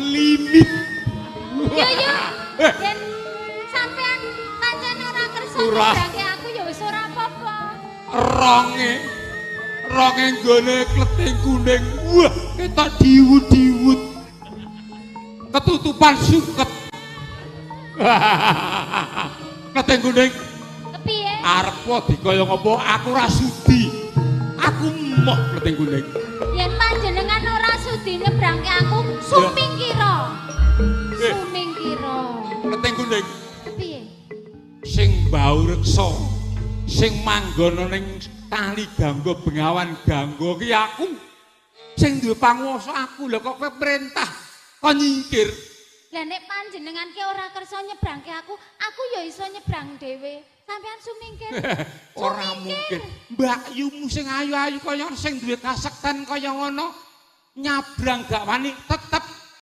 Limit. Yo yo. Eh. Yen sampean pancen ora kersa Ora. nyebrangke aku ya wis ora apa-apa. Ronge. Ronge nggone kleting kuning. Wah, ketok diwut-diwut. Ketutupan suket. Kleting kuning Kepiye? Arep dikaya ngopo aku ora sudi. Aku moh kleting kuning. Yen panjenengan ora sudi nyebrangke aku, sumingkira. Eh. Sumingkira. Kleting kuning Kepiye? Sing bau reksa, sing manggon ning kali Gangga Bengawan Gangga ki aku. Sing duwe panguwasa aku. Lha kok kowe perintah kon nyingkir. Lah nek panjenengan ki ora kersa nyebrangke aku, aku ya iso nyebrang dhewe. Sampean sumingkir. Ora mungkin. Mbakyumu sing ayu-ayu kaya sing duwe kasekten kaya ngono nyabrang gak wani, tetep